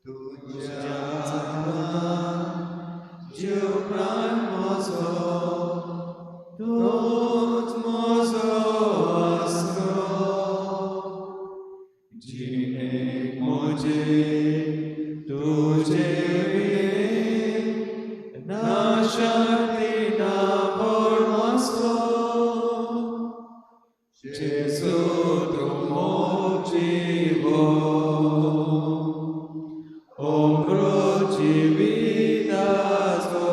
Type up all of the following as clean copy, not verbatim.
तुज्या हातान जीव प्राण म्हजो, तूंच म्हजो आसरो. जिणेक म्हजे तुजे विणें ना शांती ना भरवंसो. जेजू तूं मोग जीवो, अमृत जिविताचो.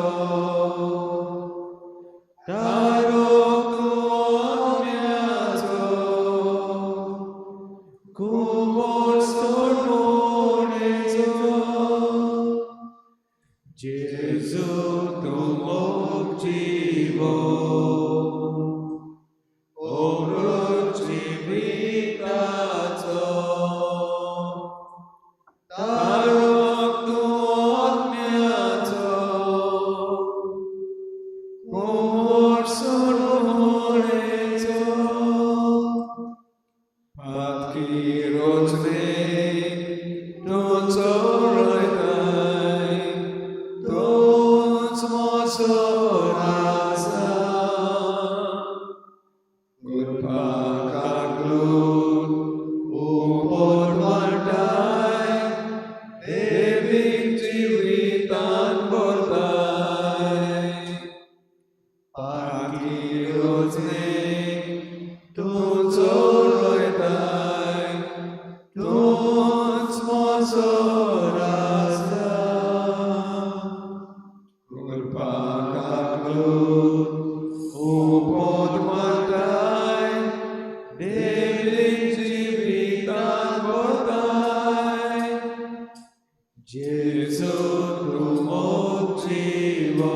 तारक तूं आत्म्याचो, कुंवर सोडवणेचो. जेजू तूं मोग जीवो, अमृत जिविताचो. तारक तूं आत्म्याचो, कुंवर सोडवणेचो. पातकी रोजने तूं चोरयताय, तूंच म्हजो राजा. कृपा काकलूट उपट वांटाय, देवीक जिवितान भरताय. पातकी रोजने तूं चोरयताय, तूंच म्हजो राजा. कृपा काकलूट उपट वांटाय, देवीक जिवितान भरताय. जेजू तूं मोग जीवो,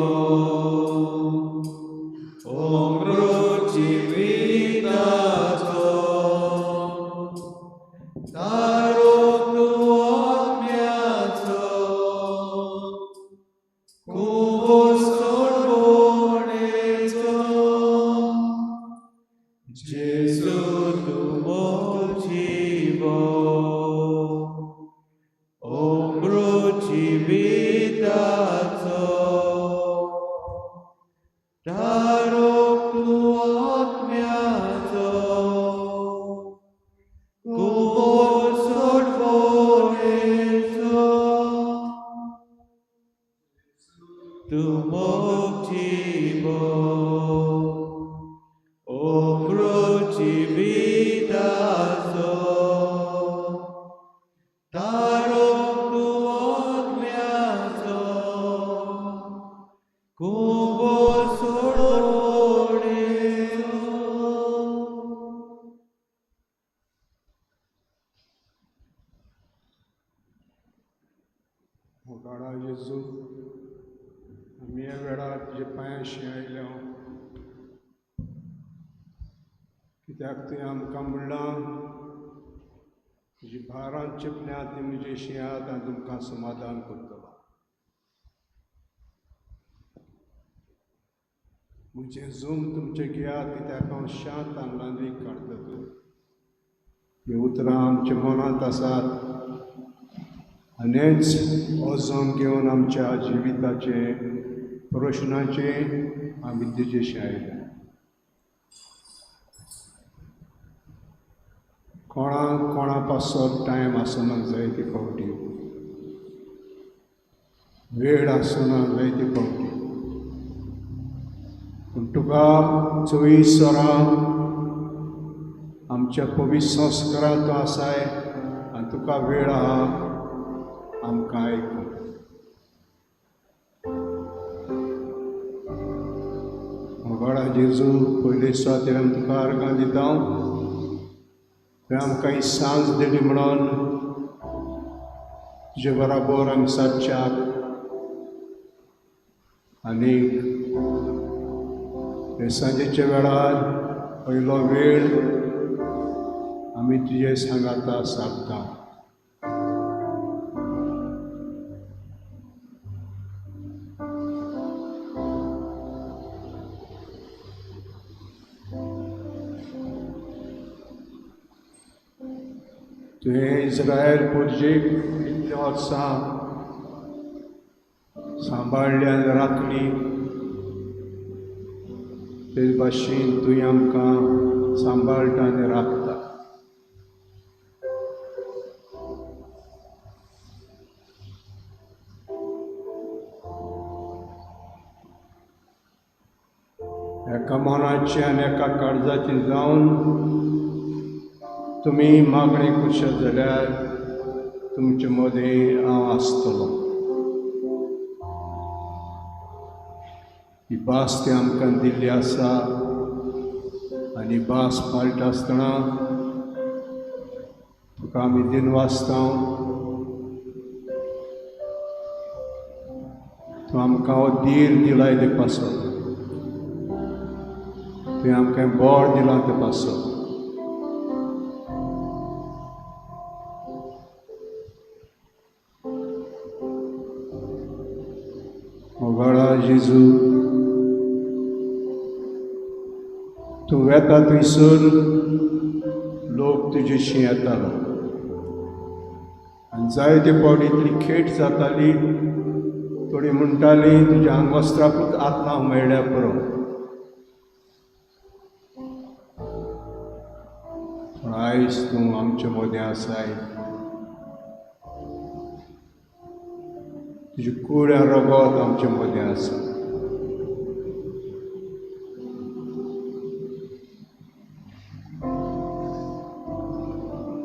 अमृत जिविताचो. तारक तूं आत्म्याचो, कुंवर सोडवणेचो. जेजू तूं मोग जीवो, अमृत जिविताचो. तारक तूं आत्म्याचो, कुंवर सोडवणेचो. तूं मोग जीवो, अमृत जिविताचो. तारक तूं आत्म्याचो, कुंवर सोडवणेचो. मोगाळा जेजू, आमी ह्या वेळार तुज्या पांयांशी आयल्या, कित्याक तुवें आमकां म्हणलां, तुजी भारान चेपल्या ती म्हजेशी येयात, हांव तुमकां समाधान करतलो. म्हजें जूम तुमचें घेयात, कित्याक हांव शांत आनी ल्हानवीक काडटलो. हीं उतरां आमच्या मनांत आसात आनीच हो जम घेवन आमच्या जिविताचे प्रश्नाचे आमी तुजेशी आयल्या. कोणाक कोणा पासत टायम आसना जायते फावटी, वेळ आसना जायते फावटी, पूण तुका 24 वरां आमच्या पवित्र संस्कारांत तूं आसाय आनी तुका वेळ आहा आमकां आयकूंक. मोगाळा जेजू, पयले सुवातेर आमी तुका अर्गां दिता. तुवें आमकां ही सांज दिली म्हणून तुजे बराबर आमी सादच्याक आनी हे सांजेच्या वेळार पयलो वेळ आमी तुजे सांगाता सादता. तुवें इस्रायल पुर्जेक इतलीं वर्सां सांबाळ्ळी आनी राखली, ते भाशेन तुवें आमकां सांबाळटा आनी राखता. एका मनाची आनी एका काळजाची जावन तुमी मागणें करशात जाल्यार तुमचे मदें हांव आसतलो. ही भास ती आमकां दिल्ली आसा आनी भास पाळटा आसतना तुका आमी दिनवासता. तूं आमकां हो धीर दिलाय ते पासत, तुवें आमकां बळ दिलां ते पासत. मोगाळा जेजू, तूं वेता थंयसर लोक तुजेशी येतालो आनी जायते फावटी इतली खेट जाताली, थोडी म्हणटाली तुज्या आंगवस्त्राकूच हात लावंक मेळ्ळ्यार पुरो. पूण आयज तूं आमचे मदें आसाय, तुजी कूड आनी रगत आमचे मदें आसा.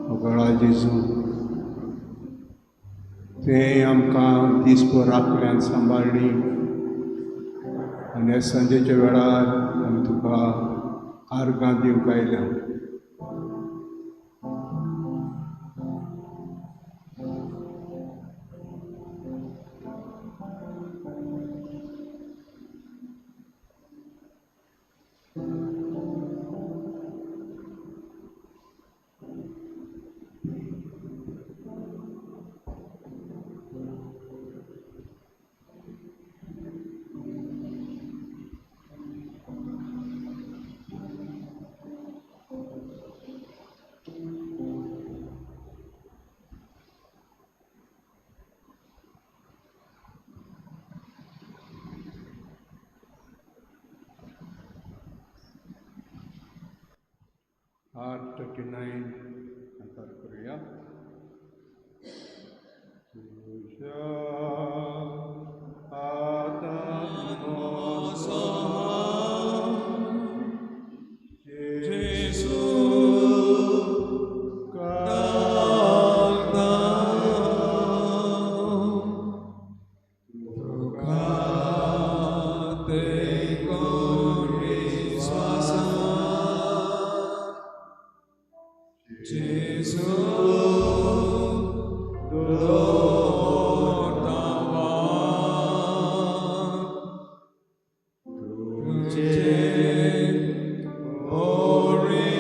मोगाळा जेजू, तुवें आमकां दीसभर राखली आनी सांबाळ्ळी आनी ह्या सांजेच्या वेळार आमी तुका आर्गां दिवंक आयल्या. R39 antar करूया. तुज्या हातान म्हजो जेजू कांता, तुका तेंकून विस्वासान जेजू दवरता वाट. तुजे वरी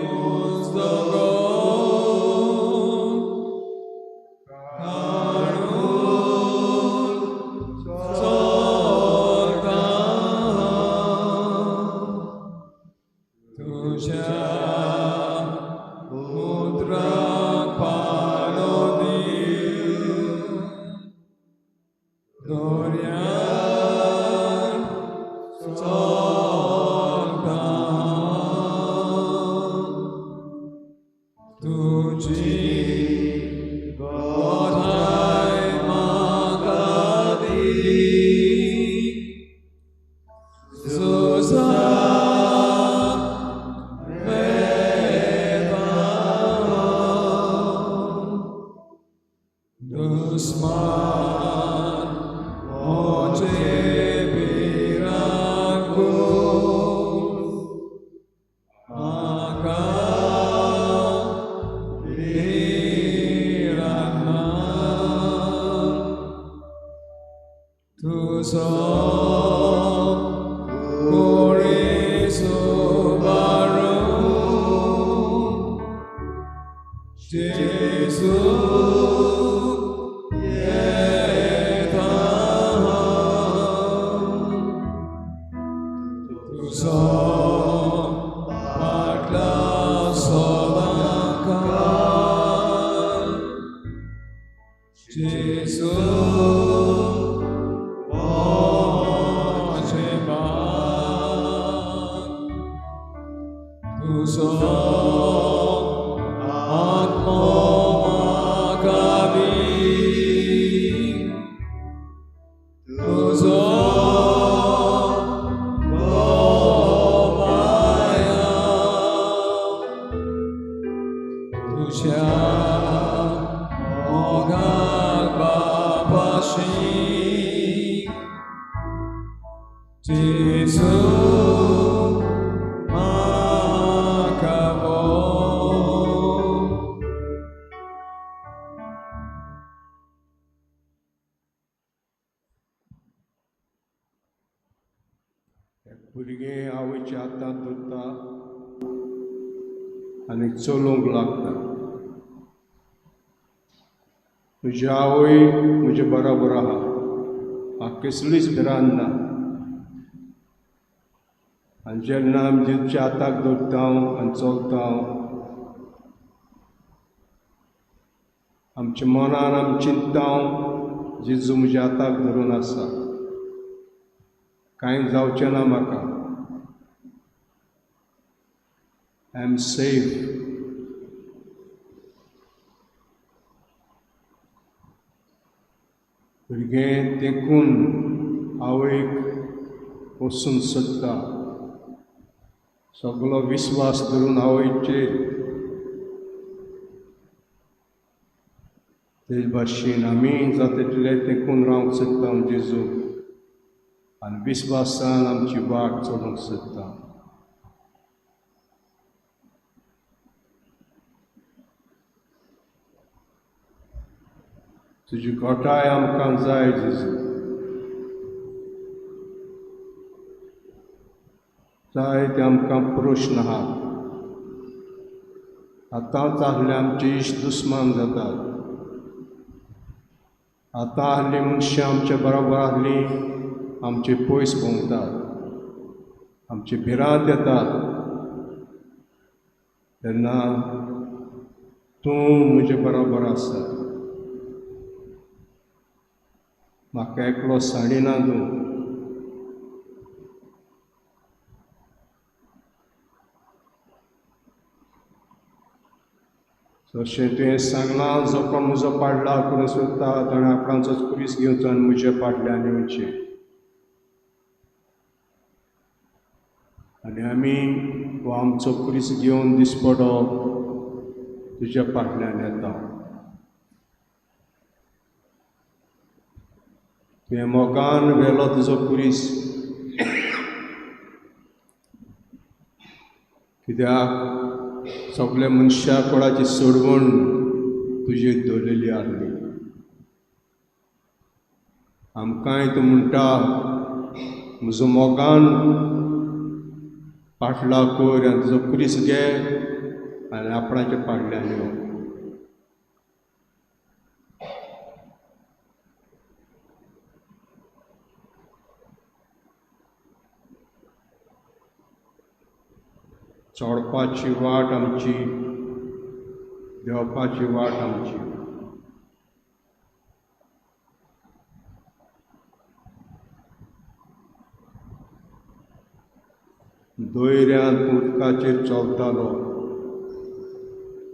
उंच दोंगर काडून चलता. तुज्या उतराक पाळो दिवन दर्यार चलता. तुजी गोठाय म्हाका दी, झुजाक वेता. दुस्मान म्हजे भिरांकूळ, म्हाका भिरांत ना. तुजो कुडीस उबारून जेजू येता. तुजो फाटल्या सदांकाळ जेजू म्हजें भाग, तुजो आत्मो म्हाका दी, तुजो माया, तुज्या मोगाक बापाशी, जेजू म्हाका मोग. भुरगें आवयच्या हातांत धरता आनी चलूंक लागता. म्हजी आवय म्हजे बरोबर आहा, म्हाका कसलीच भिरांत ना. आनी जेन्ना आमी जेजूच्या हाताक धरता आनी चलता, आमच्या मनान आमी चिंतता जेजू म्हज्या हाताक धरून आसा, कांय जावचें ना म्हाका, I am safe. भुरगें तेकून आवयक वचूंक सोदता, सगलो विस्वास धरून आवयचेर. तेच भाशेन आमी जाता तितले तेकून रावंक सोदता जेजू आनी विस्वासान आमची वाट चलोवंक सोदता. तुजी गोठाय आमकां जाय जेजू, जाय ते आमकां प्रश्न आहा. आतांच आहले आमचे इश्ट दुस्मान जातात, आतां आहली मनशां आमच्या बरोबर आहली आमचे पयस भोंवतात, आमची भिरांत येता. तेन्ना तूं म्हजे बरोबर आसा, म्हाका एकलो साडिना तूं. जशें तुवें सांगलां, जो कोण म्हजो पाडला करूंक सोदता ताणें आपणाचोच खुरीस घेवचो आनी म्हज्या पाडल्यान येवचें. आनी आमी हो आमचो खुरीस घेवन दिसपडो तुज्या फाटल्यान येता. तुवें मोगान व्हेलो तुजो खुरीस, कित्याक सगल्या मनशां कोणाची सोडवण तुजेर दवरलेली आहली. आमकांय तूं म्हणटा म्हजो मोगान पाटला कर आनी तुजो खुरीस घे आनी आपणाच्या फाटल्यान यो. चोडपाची वाट आमची, देंवपाची वाट आमची. दोयऱ्यान उदकाचेर चलतालो,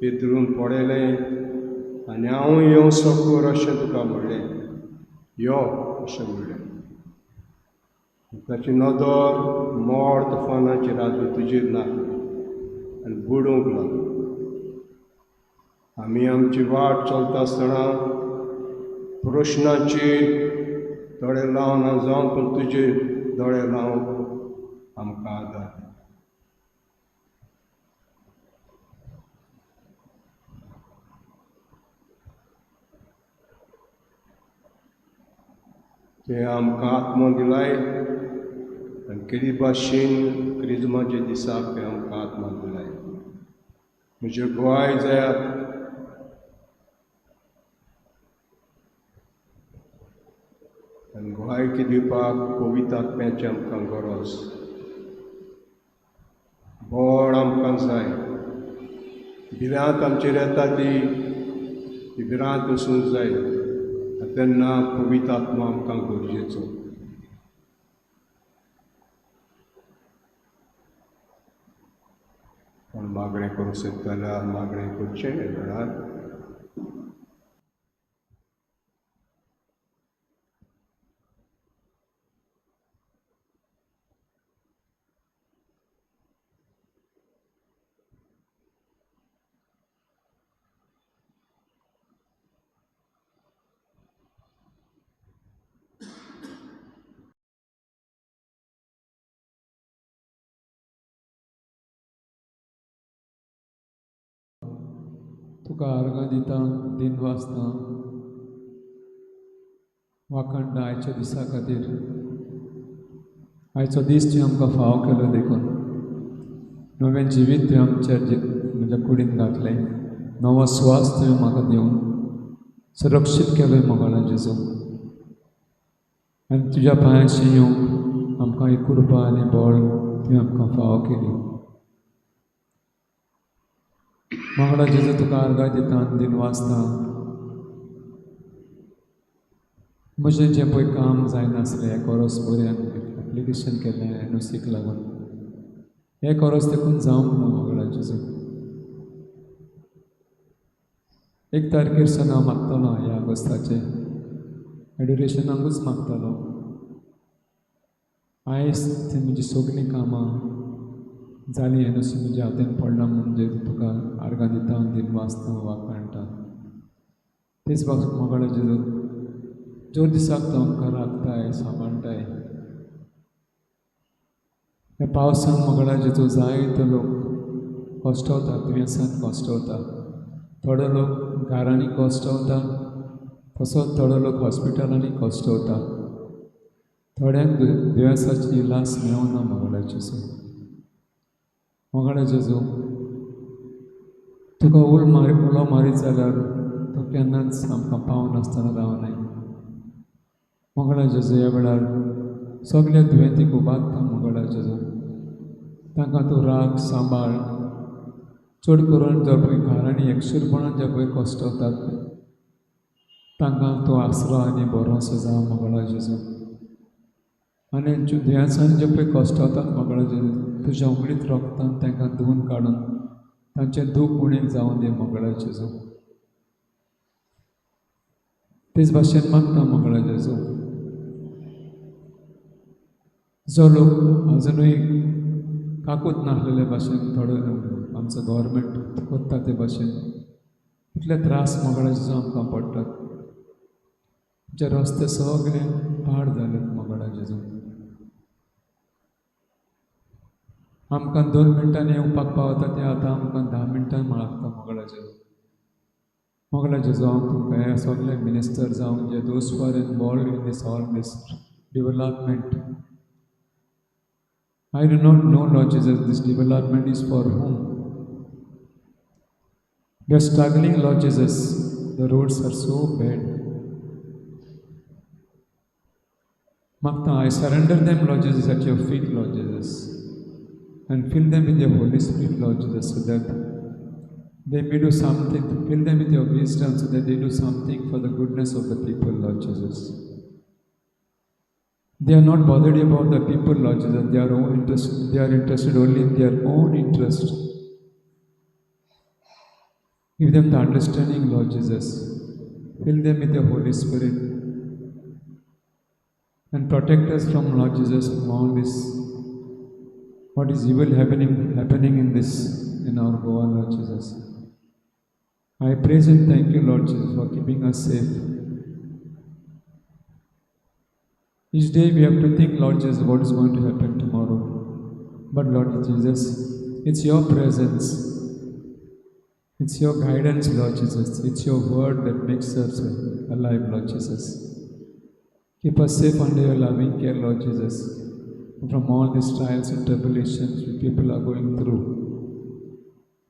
पेद्रून पडयलें आनी हांव येवं सकोर अशें तुका म्हणलें, यो अशें म्हणलें. ताची नदर मोड तुफानाचेर आसली, तुजेर ना आनी बुडूंक लागली. आमी आमची वाट चलता आसतना प्रश्नाचेर दोळे लावन जावन पूण तुजेर दोळे लावन आमकां आदार. ते आमकां आत्मो दिलाय आनी केदी भाशेन क्रिजमाच्या दिसाक ते आमकां आत्मो दिलाय. म्हजे गोवाय जायात, आनी गोवायकी दिवपाक पवित्र आत्म्याची आमकां गरज, बळ आमकां जाय. भिरांत आमचेर येता ती भिरांत वचूंक जाय. तेन्ना पवित्र आत्मा आमकां गरजेचो. कोण मागणें करूंक शकता जाल्यार मागणें करचें ह्या वेळार. तुका आर्गां दिता, दिन वाचता, वाखाणटा आयच्या दिसा खातीर. आयचो दीस तुवें आमकां फावो केलो देखून नवें जिवीत तुवें आमच्या म्हज्या कुडीन घातलें, नवो स्वास तुवें म्हाका दिवन सुरक्षीत केलो मोगाळा जेजू. आनी तुज्या पांयांशी येवंक आमकां एक कृपा आनी बळ तुवें आमकां फावो केली. मोगाळा जेजू तुका आर्गां दिता, दिन वाचता. म्हजें जें पळय काम जायनासलें एक वरोस बरें एप्लिकेशन केलें एनओसीक लागून, एक वरोस देखून जावंक ना मोगाळा जेजू. 1 तारखेर सावन हांव मागतालो ह्या ऑगस्टाचें एडुरेशनाकूच मागतालो. आयज ती म्हजी सगळीं कामां जालीं एनओसी म्हज्या हातीन पडला म्हणजे तुका आर्गां दिता, दिन वाचता, वाखाणटा. तेच बाबतींत मोगाळा जेजू जो दिसाक तो आमकां राखताय, सांबाळटाय. ह्या पावसान मोगाळा जेजू जायतो लोक कश्टवता, दुयेंसान कश्टवता, थोडो लोक घरांनी कश्टवता, तसोच थोडो लोक हॉस्पिटलांनी कश्टवता. थोड्यांक दुयेंसाची इलाज मेळना मोगाळा जेजू. मोगाळा जेजू तुका उलो मारीत जाल्यार तूं केन्नाच आमकां पावनासतना रावनाय. मोगाळा जेजू ह्या वेळार सगल्या दुयेंतीक उबारता मोगाळा जेजू, तांकां तूं राख, सांबाळ. चड करून जर पळय घरांनी एकसुरपणान जे पळय कश्टवतात तांकां तूं आसरो आनी भरोसो जावं मोगाळा जेजू. आनी दुयेंसान जे पळय कश्टवतात मोगाळा जेजू, तुज्या उमळीत रगतान तांकां धुवन काडून तांचें दूख उणें जावं दी मोगाळा जेजू. तेच भाशेन मागता मोगाळा जेजू, जो लोक अजुनूय काकूत नासलेले भाशेन थोडो आमचो गव्हर्मेंट कोत्ता ते भाशेन कितले त्रास मोगाळा जेजू आमकां पडटात. आमचे रस्ते सगळे पाड जाले मोगाळा जेजू. आमकां 2 मिनटांनी येवपाक पावता तें आतां आमकां 10 मिनटां लागता मोगाळा जेजू. मोगाळा जेजू हांव तुमकां हे सगळे मिनिस्टर जावं जे those who are involved in this all this development, I do not know, Lord Jesus, this development is for whom. We are struggling, Lord Jesus. The roads are so bad. Makta, I surrender them, Lord Jesus, at your feet, Lord Jesus, and fill them with your Holy Spirit, Lord Jesus, so that they may do something. Fill them with your wisdom so that they do something for the goodness of the people, Lord Jesus. They are not bothered about the people, Lord Jesus. They are own interest, they are interested only in their own interest. Give them the understanding, Lord Jesus. Fill them with your Holy Spirit and protect us from, Lord Jesus, from all this, what is evil happening in this, in our Goa, Lord Jesus. I praise and thank you, Lord Jesus, for keeping us safe. Each day we have to think, Lord Jesus, what is going to happen tomorrow. But Lord Jesus, it's your presence, it's your guidance, Lord Jesus, it's your word that makes us alive, Lord Jesus. Keep us safe under your loving care, Lord Jesus, from all these trials and tribulations which people are going through.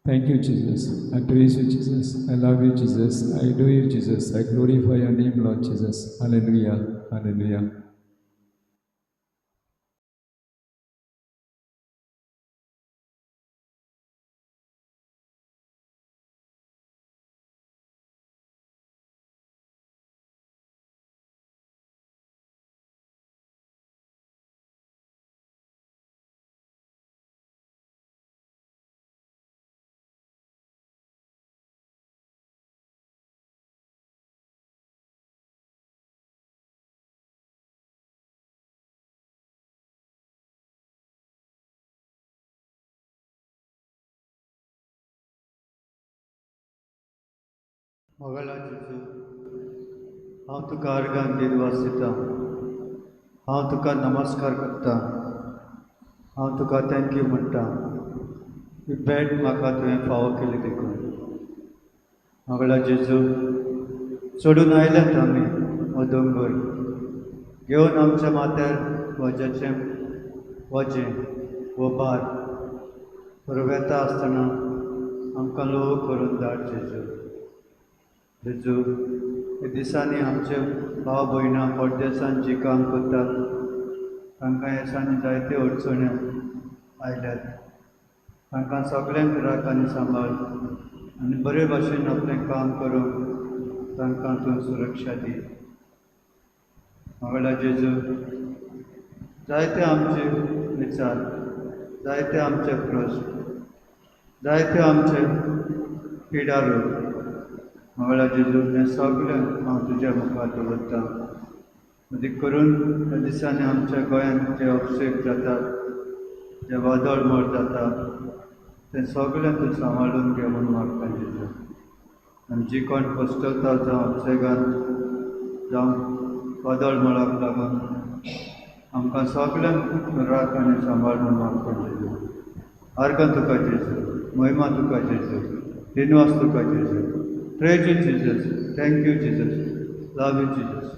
Thank you, Jesus. I praise you, Jesus. I love you, Jesus. I adore you, Jesus. I glorify your name, Lord Jesus. Hallelujah. Hallelujah. मोगाळा जेजू, हांव तुका organ दिनवास दिता. हांव तुका नमस्कार करता. हांव तुका thank you म्हणटा. ही भेट म्हाका तुवें फावो केली देखून. मोगाळा जेजू, चडून आयल्यात आमी हो दोंगर घेवन आमच्या माथ्यार वज्याचें वजें वो भार, पर वेता आसतना आमकां लोव करून धाड जेजू. जेजू, हे दिसांनी आमचे भाव भयणां परदेसान जी काम करतात तांकां ह्या दिसांनी जायत्यो अडचण्यो आयल्यात. तांकां सगळ्यांक राख आनी सांबाळ आनी बरे भाशेन आपलें काम करूंक तांकां तूं सुरक्षा दी. मोगाळा जेजू, जायते आमचे विचार, जायते आमचे प्रस्न, जायते आमचे पिडारोग, मोगाळा जेजू, हें सगळें हांव तुज्या मुखार दवरतां. अदीक करून ह्या दिसांनी आमच्या गोंयांत जे अपशेक जातात, जे वादळ मोड जाता, तें सगळें तूं सांबाळून घे म्हूण मागता जेजू. आनी जी कोण कश्टवता जावं अपशेगान जावं वादळ मोडाक लागून आमकां सगळ्यांक राख आनी सांबाळ म्हूण मागता जेजू. आर्गां तुका जेजू, महिमा तुका जेजू, दिनवास तुका जेजू. Praise you Jesus, thank you Jesus, love you Jesus.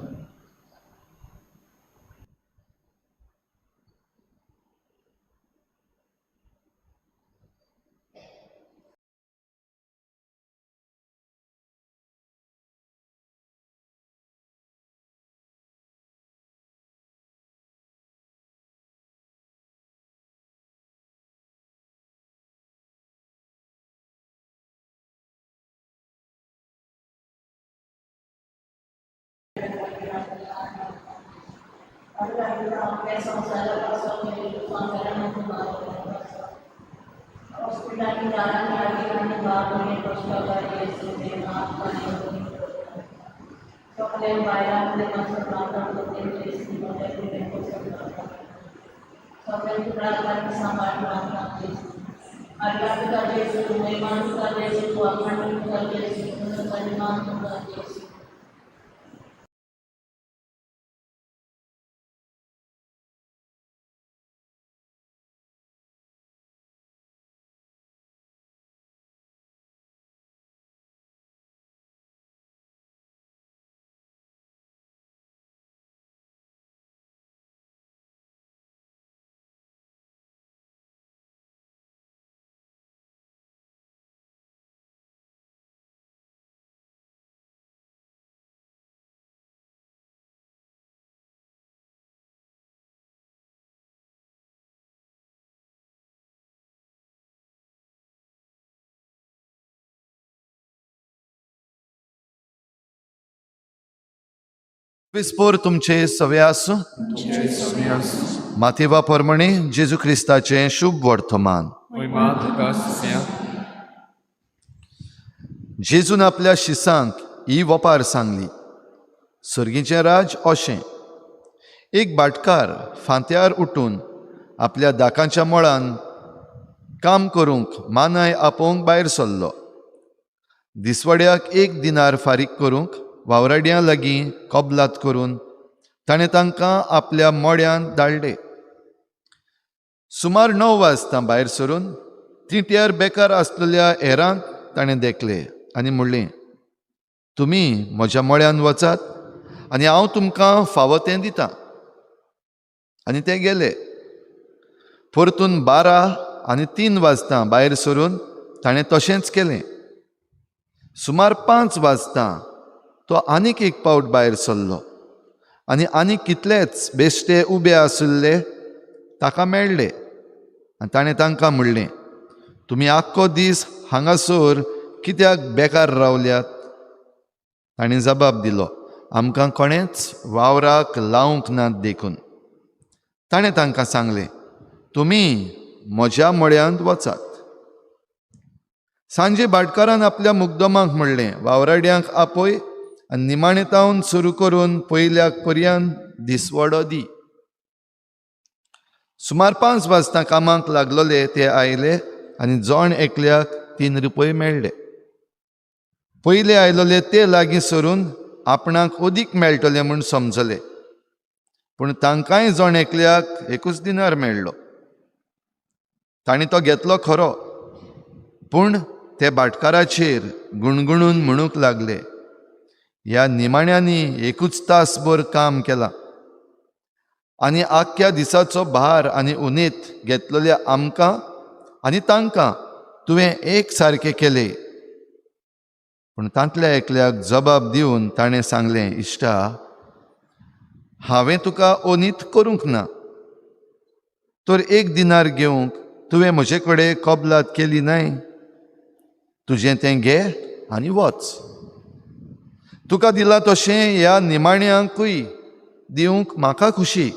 विस्पोर तुमचे सवे आसूं. मातेवा परमणे जेजू क्रिस्ताचें शुभ वर्तमान. जेजून आपल्या शिसांक ही वपार सांगली. सर्गीचें राज अशें, एक भाटकार फांत्यार उठून आपल्या दाकांच्या मळान काम करूंक मानाय आपोवंक भायर सरलो. दिसवड्याक एक दिनार फारीक करूंक वावराड्यां लागीं कबलात करून ताणें तांकां आपल्या मड्यांत धाडले. सुमार 9 वाजता भायर सरून तिंट्यार बेकार आसलेल्या हेरांक ताणें देखले आनी म्हणलें, तुमी म्हज्या मळ्यान वचात आनी हांव तुमकां फावो तें दितां. आनी ते गेले. परतून 12 आनी 3 वाजता भायर सरून ताणें तशेंच केलें. सुमार 5 वाजता तो आनीक एक पावट भायर सरलो आनी आनीक कितलेच बेश्टे उबे आशिल्ले ताका मेळ्ळे आनी ताणें तांकां म्हणलें, तुमी आख्खो दीस हांगासर कित्याक बेकार रावल्यात? ताणें जबाब दिलो, आमकां कोणेंच वावराक लावंक ना देखून. ताणें तांकां सांगलें, तुमी म्हज्या मळ्यांत वचात. सांजे भाटकारान आपल्या मुगदमाक म्हणलें, वावराड्यांक आपय आनी निमाणें तावन सुरू करून पयल्याक पर्यान दिसवडो दी. सुमार 5 वाजता कामाक लागलोले ते आयले आनी जण एकल्याक 3 रुपये मेळ्ळे. पयले आयलोले ते लागीं सरून आपणाक अदीक मेळटलें म्हूण समजले, पूण तांकांय जण एकल्याक एकूच दिनार मेळ्ळो. तांणी तो घेतलो खरो, पूण ते भाटकाराचेर गुणगुणून म्हणूंक लागले, ह्या निमाण्यांनी एकूच तासभर काम केलां आनी आख्ख्या दिसाचो भार आनी उनेत घेतलेल्या आमकां आनी तांकां तुवें एक सारकें केलें. पूण तांतल्या एकल्याक जबाब दिवन ताणें सांगलें, इश्टा, हांवें तुका ओनीत करूंक ना, तर एक दिनार घेवंक तुवें म्हजे कडेन कबलात केली न्हय? तुजें तें घे आनी वच. तुका दिलां तशें ह्या निमाण्यांकूय दिवंक म्हाका खुशी,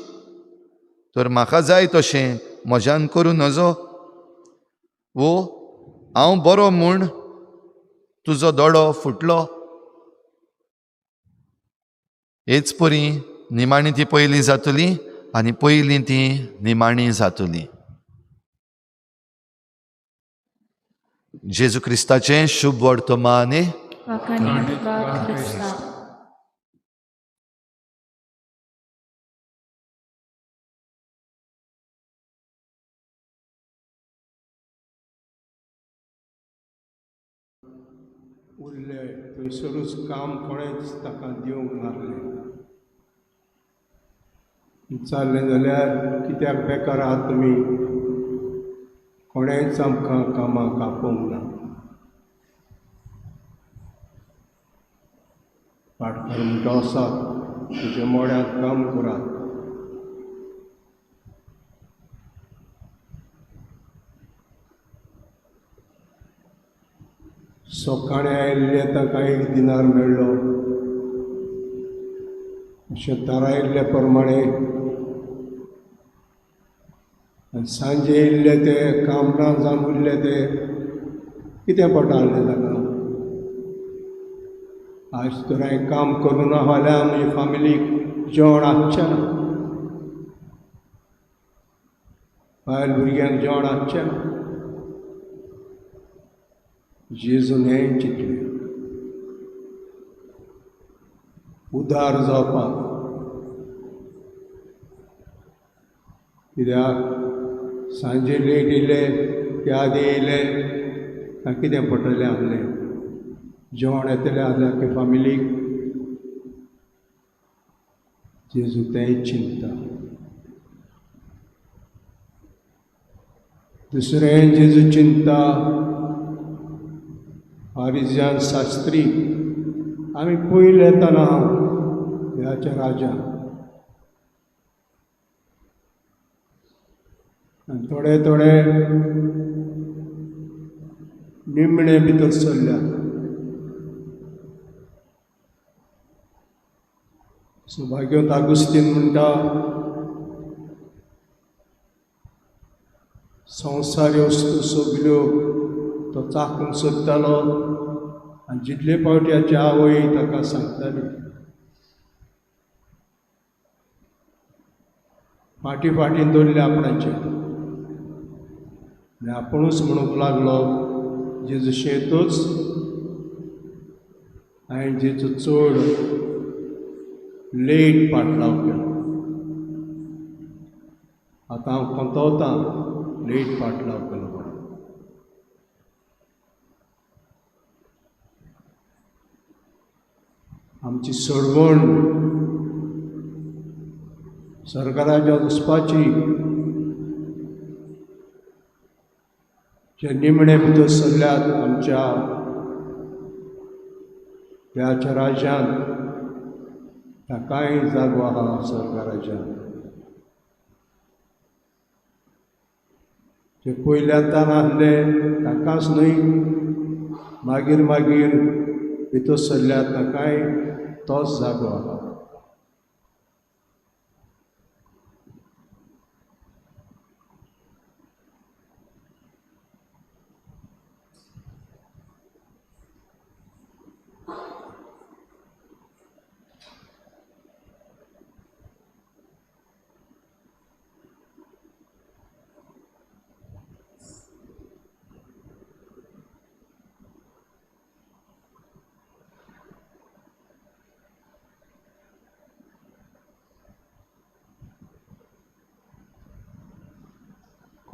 तर म्हाका जाय तशें म्हज्यान करूं नजो? वो हांव बरो म्हूण तुजो दोडो फुटलो? हेच परी निमाणी ती पयलीं जातली आनी पयलीं ती निमाणी जातली. जेजू क्रिस्ताचें शुभ वर्तमान. उरले थंयसरूच काम कोणेंच ताका दिवंक नासलें. विचारलें जाल्यार कित्याक बेकार आहात तुमी? कोणेंच आमकां कामाक आपोवंक ना. भाटकार म्हणटा, वसात तुज्या मोड्यांत काम करात. सकाळीं आयिल्ले ताका एक दिनार मेळ्ळो. अशें थारायिल्ले प्रमाणे आनी सांजे येयल्ले ते काम ना जावन उरले ते कितें पडटा ताका? आज तर हांवें काम करूं ना फाल्यां म्हजे फामिलीक जेवण आसचें ना, बायल भुरग्यांक जेवण आसचें ना. जेजून हें चिंतलें, उदार जावपाक. कित्याक सांजे लेट येयले, त्या आदी येयले, तांकां कितें पडटलें आहलें? जेवण येतलें आहलें आख्खे फामिलीक. जेजू तेंय चिंतता. दुसरें जेजू चिंतता, फारिज्यान शास्त्री आमी पयलीं येतना देवाच्या राजान, आनी थोडे थोडे निमणे भितर सरल्यात. सौभाग्यवंत आगुस्तीन म्हणटा, संवसारी वस्तू सगल्यो तो चाकूंक सोदतालो आनी जितले फावटी हाची आवय ताका सांगताली, फाटीं फाटीं दवरले आपणाचे. आनी आपुणूच म्हणूंक लागलो, जेजू शेतूच हांवें जेजू चड लेट पाटलाव केलो, आतां हांव कोंतवतां लेट पाटलाव केलो. आमची सोडवण सरकाराच्या वचपाची जे निमणे भितर सरल्यात आमच्या त्याच्या राज्यांत, ताकाय जागो आहा सरकाराच्या. जे पयल्यान आहले ताकाच न्हय, मागीर मागीर भितर सरल्यात ताकाय तोच जागो आहा.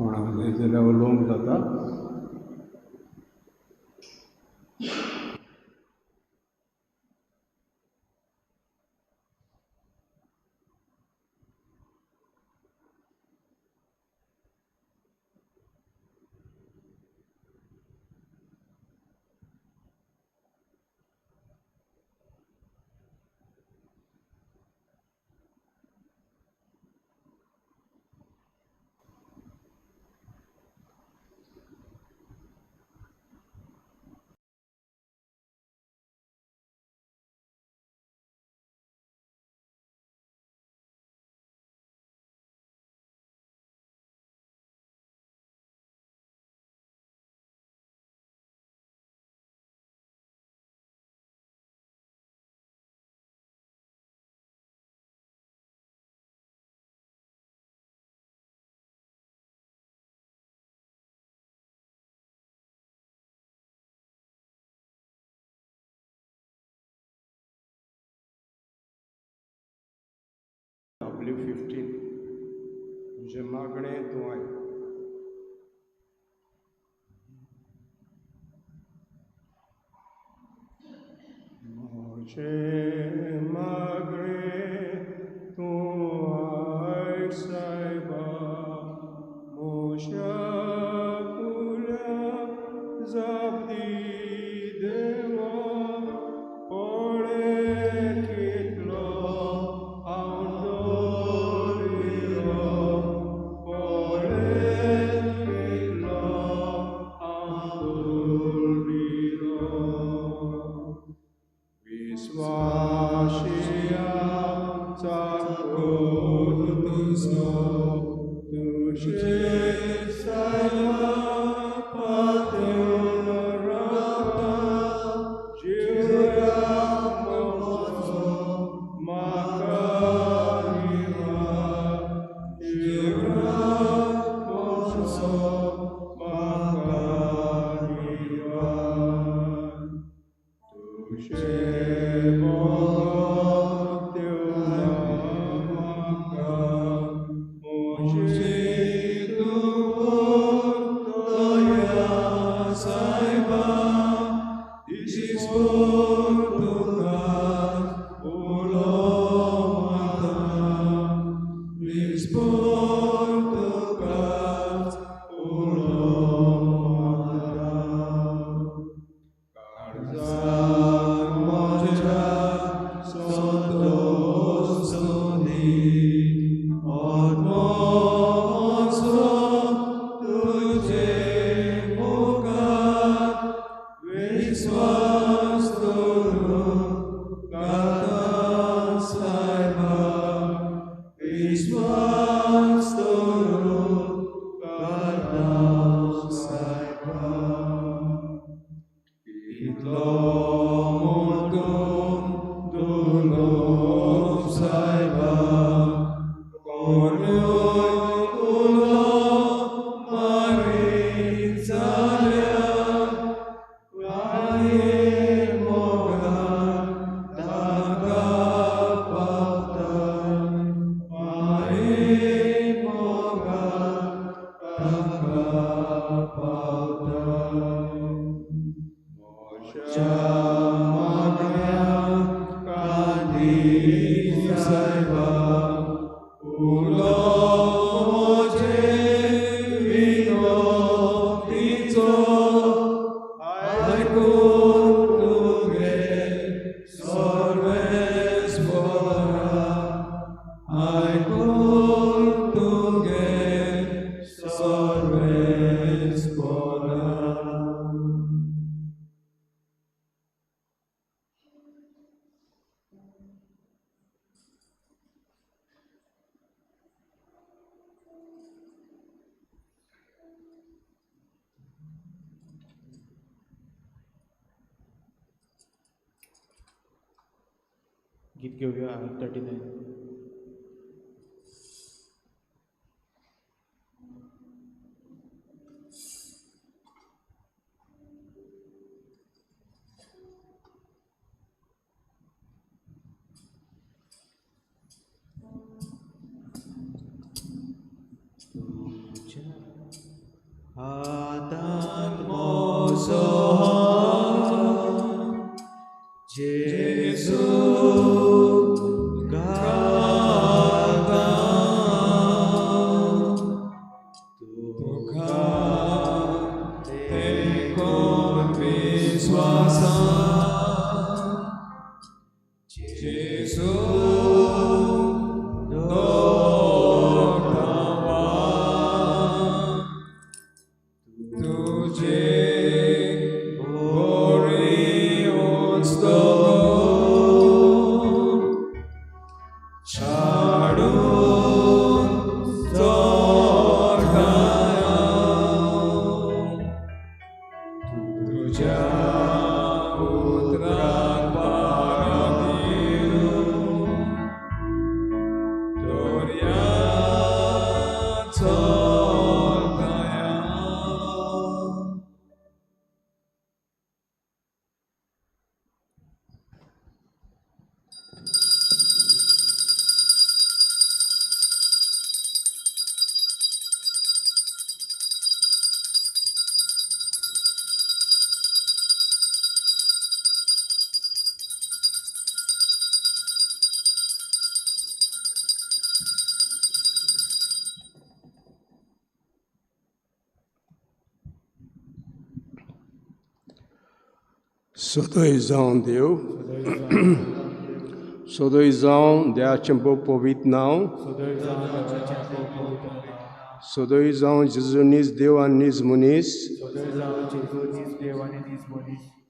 कोणाक जाय जाल्यार उलोवंक जाता. W15 म्हजें मागणें तूं आयक. म्हजें मागणें तूं आयक सायबा, म्हज्या उल्याक जाप दी देवा, पळय कितलो हांव दवरिलो, पळय कितलो हांव दवरिलो. विश्वासिया चाकोर तुजो, तुजेर सायबा पातळून रावता, जिवराक म्हजो म्हाका निवार, जिवराक म्हजो म्हाका निवार. तुजें मोग दिवना म्हाका, म्हजी दुबोर दया सायबा, दिसभर तुकाच उलो मारता, दिसभर तुकाच उलो मारता. काळजाक म्हज्या संतोष दी, आत्मो म्हजो तुजे मुखार विश्वास दवरून गाता सायबा, विश्वास दवरून गाता सायबा. कितलो म्हूण दुर्लभ सायबा, कोणूय उलो मारीत जाल्यार माये मोगान ताका पावताय, माये मोगान ताका पावताय. म्हज्या मागण्याक कान दी सायबा, उलो म्हजे विनवणीचो आयकून तुगे सर्वेस्परा, आयकून तुगे सर्वेस्परा. गीत घेवया 39. तुझ्या हातांत म्हजो हात जेजू घालता तुका तेंकोन विस्वासान जेजू दवरता वाट तुजे बरी उंच दोंगर चडून चडटा हांव तुज्या उतराक पाळो दिवन दर्या चलता हांव. सदय जावन देव, सदय जावन देवाचें भोव पवित्र नांव, सदय जावन जेजू नीज देव आनी नीज मनीस,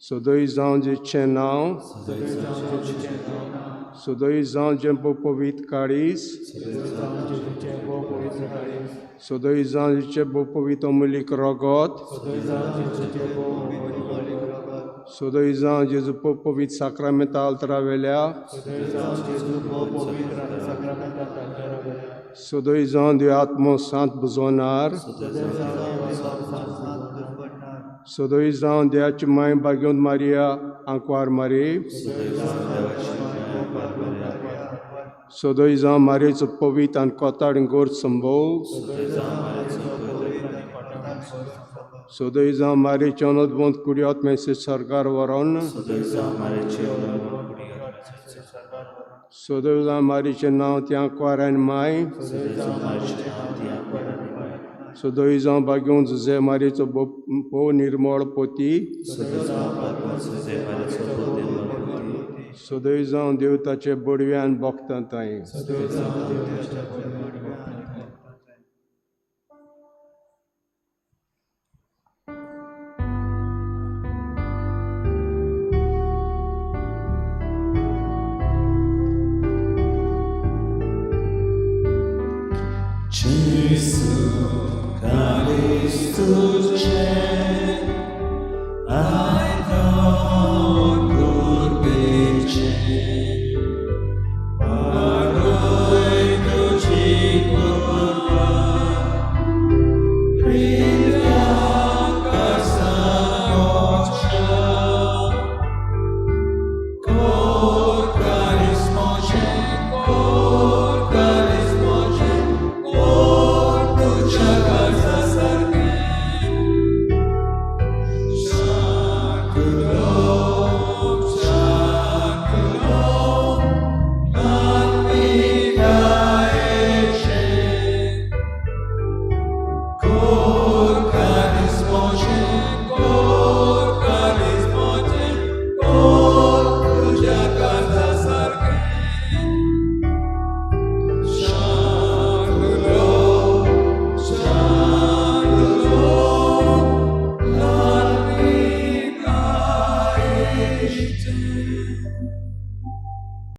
सदय जावन जेचें नांव, सदय जावन जें भोव पवित्र काळीज, सदय जावन जेचें भोव पवित्र अमूल्य रगत, सदय जावन जेजू भोव पवित्र साक्रामेंता आल्तरावेल्या, सदय जावन देव आत्मो सांत बुजोनार, सदय जावन देवाची माय भाग्यवंत मारिया आंकवार मारी, सदय जावन मारयेचो पवित्र आनी कोताड गोर संभव, सदय जावन मारयेचे अनोदवंत कुडी आत्म्याचे सरकार व्हरोन, सदय जावन मारयेचें नांव ती आंकवार आनी माय, सदय जावन भाग्यवंत जुझे मारयेचो भोव निर्मळ पोती, सदय जावन देव ताचे बडव्यान भोगता ताई. Gesù Christus ai ton curbice.